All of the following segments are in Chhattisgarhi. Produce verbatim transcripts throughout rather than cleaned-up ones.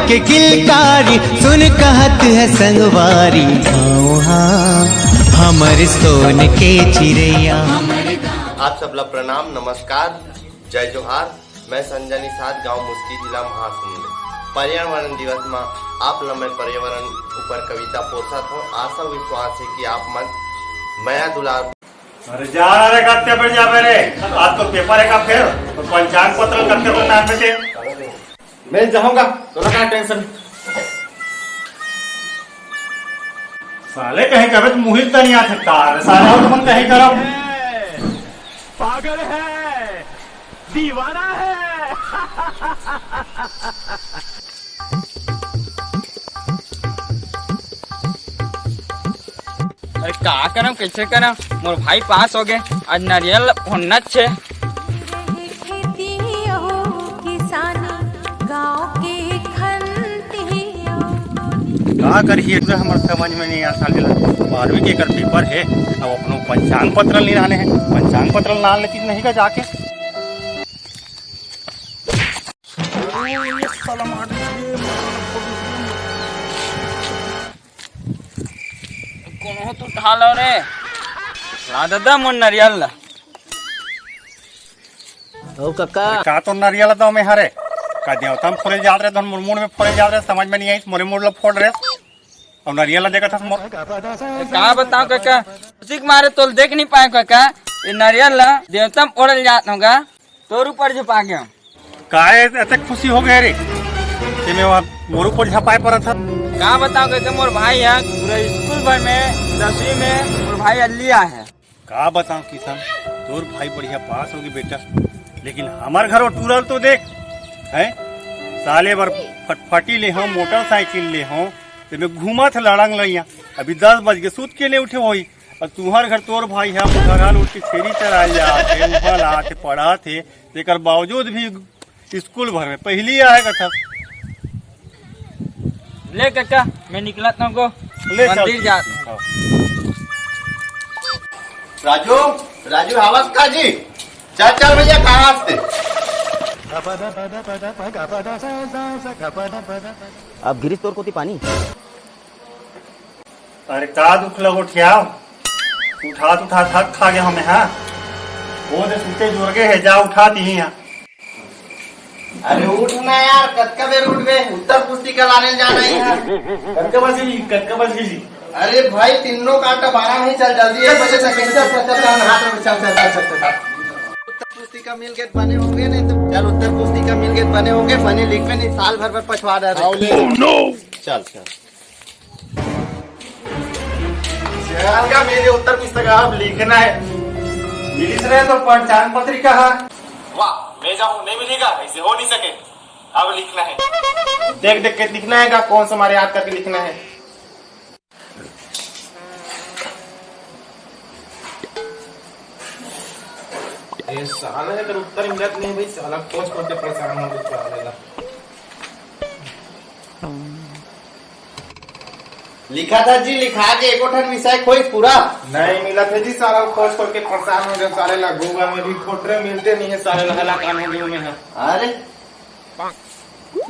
के किलकारी सुन कहत हे संगवारी, गाँव हा हमर सोन के चिरैया। आप सबला प्रणाम, नमस्कार, जय जोहार। मैं संजय निषाद, गांव मुस्की, जिला महासमुंद। पर्यावरण दिवस में आप ला मैं पर्यावरण ऊपर कविता पोसत हूँ। आशा विश्वास है कि आप मन मया दुलार। अरे जा ना रे, कत्ते बजे जाबे रे? आज तो पेपर है का फेल, तो पंचांग पत्र कत्ते बजे नाम बेटे? मैं जाऊंगा, तोला का टेंशन? साले कहीं कबे तो मुहिल तनी आ सकता है, साले और तुम कहीं करो। पागल है, दीवाना है। अरे का करम, कैसे करम? मोर भाई पास हो गए, आज नारियल होना छे। खेती अउ किसानी, गाँव के खनती अउ का करही, एक तो हमर समझ में नहीं आता। बारहवीं के एकर पेपर है, अब अपनो पंचांग पत्र ले आने हैं, पंचांग पत्र लान लेती नहीं का जाके। कोनो तो उठा लो रे। ला ददा मोर नरियल ला। ओ कका। का तो नरियल दो में हरे? का देवता में फोड़े जात रहे, धन मुड़मुड़ में फोड़े जात रहे, समझ में नहीं आई, मोरे मुड़ ला फोड़ रहे। और नरियल ला देखा था मोर। का बताओ कका, खुशी के मारे तोल देख नहीं पाए कका। ये नरियल ला देवता में ओढ़ल जात होगा। तोर ऊपर झपा गया। काहे एते खुशी हो गए रे? ते में वहाँ मोर ऊपर झपाए पड़ा था। का बताओ कका, मोर भाई है पूरा स्कूल भर में दसवीं में मोर भाई अल्ली आए है। का बताओ किशन, तोर भाई बढ़िया पास होगी बेटा, लेकिन हमार घर टूरल तो देख, हैं? साले बर फटफटी ले हो, मोटरसाइकिल ले हो, ते में घूमत लड़ंग लइया। अभी दस बज के सूत के ले उठे होई, और तुहर घर तोर भाई है, घर उठ के छेरी चराए जात है, उहाँ लात है, पढ़त है, तेकर बावजूद भी स्कूल भर में पहली आए कथा। ले कका, मैं निकलत हूँ को, ले चल। मंदिर जात हूँ। हाँ। राजू, राजू, आवाज का जी? चल, चल भैया, कहाँ हंसते? अब गिरीश तोर कोती पानी। अरे का दुख लगो ठियाव, उठात उठात हक खा गया हमें, हाँ। वो दे सुते जोर के है, जा उठा दी यहाँ। अरे उठ ना यार, कतका बेर उठबे, उत्तर पुस्तिका लाने जाना ही है। कतका बज गई, कतका बज गई जी? अरे भाई, तीनों काटा बारह में ही चल, जल्दी एक बजे तक चल, चल, चल, चल, हाथ में चल, चल, चल, चल, चल। उत्तर पुस्तिका मिल गए बने होंगे, नहीं तो चल, उत्तर पुस्तिका मिल गए बने होंगे, बने लिख में नहीं, साल भर भर पछवा डाले। चल, चल। चल का मेरे उत्तर पुस्तिका अब लिखना है। मिलिस रहे तो पंचांग पत्रिका है। वाह, मैं जाऊं, नहीं मिलेगा, ऐसे हो नहीं सके। अब लिखना है। देख देख के लिखना है का, कौन सा हमारे याद करके लिखना है। ए, साला एकर उत्तर मिलत नहीं भाई, साला खोज खोज के परेशान हो गया साला। लिखा था जी, लिखा के एको ठन विषय खोज पूरा। नहीं मिलत है जी, साला खोज खोज के परेशान हो गया साले ला। Google में भी खोज रहे, मिलते नहीं है साले ला, हला कान हो गए में है। अरे,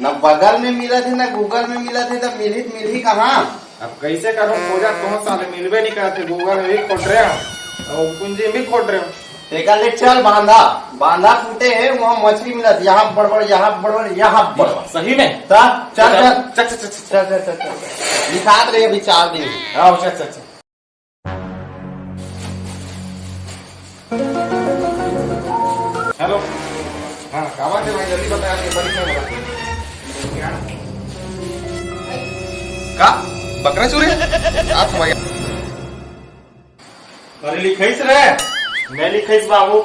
न बगल में मिलत हे, न Google में मिलत हे, त मिलही त मिलही कहाँ? अब कैसे करूँ खोजा, तो साले मिलबे नहीं करते। Google में भी खोज रहे हो और कुंजी में भी खोज रहे हो। तेकर ले चल बांधा, बांधा फूटे हे, वहाँ मछली मिलत, यहाँ बड़बड़, यहाँ बड़बड़, यहाँ बड़बड़। सही में? त चल, चल, चल। चल, चल, चल, चल, चल। लिखात रही अभी चार दिन। आओ, चल, चल, चल। हेलो। हाँ, का बात है भाई, जल्दी बता यार, ये बड़ी क्या बात है? का? बकरा चोरी? आप हमारे अरे लिखइस रे। मैं लिखइस बाबू,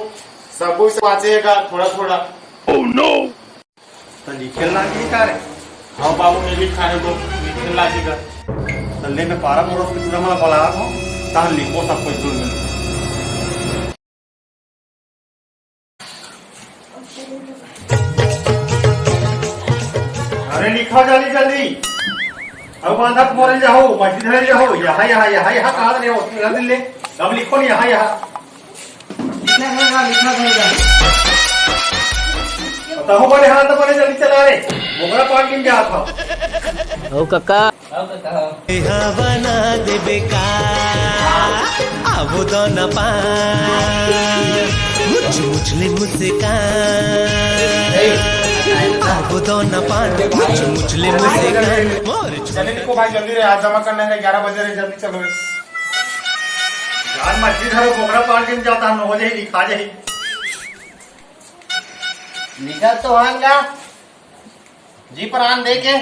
सब कुछ बाँचे हे का थोड़ा थोड़ा। त लिखे ल लागी का रे? हाँ बाबू, मैं भी खाने दो, लिखे ल लागी का। त ले मैं पारा पड़ोस के टूरा मन ला बलात हँव, तहन लिखबो सब कोई जुल मिल। अरे लिखो जल्दी जल्दी। अब बांधा मोरे जाहो, मछली धरे जाहो, यहाँ, यहाँ, यहाँ, यहाँ कहाँ ले हो? जल्दी ले। अब लिखो नहीं, यहाँ, यहाँ। लिखना पड़ेगा, लिखना पड़ेगा। बताओ बड़े हाथ बड़े जल्दी चला रे। मोगरा पार्टी में जात हव। ओ कका। एहा बना देबे का? आबो दो न पान। मुछ मुछ ले मुस्कान। आबो दो न पान। मुछ मुछ ले मुस्कान। मोर चले निको भाई, जल्दी रे, आज जमा करना है, ग्यारह बजे रे, जल्दी चलो रे। यार मछली धरो, मोगरा पार्टी में जाता हम, हो जाही, लिखा जाही। लिखा तो हन गा। जी प्राण दे के।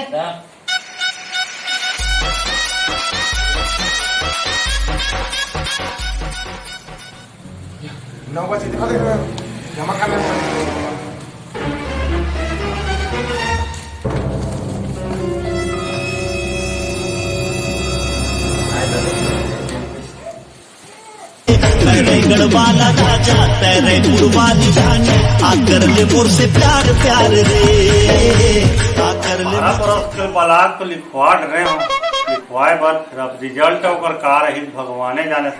नौ बजे दिखा दे, जमा करना है। रायगढ़ वाला राजा, तेरे पुरवाली रानी, आकर ले मोर से प्यार, प्यार रे, आकर ले बारह मोर से बरस के बालक तो लिखवा डरे हो, लिखवाए बर, फिर अब रिजल्ट ओकर का रही, भगवाने जाने।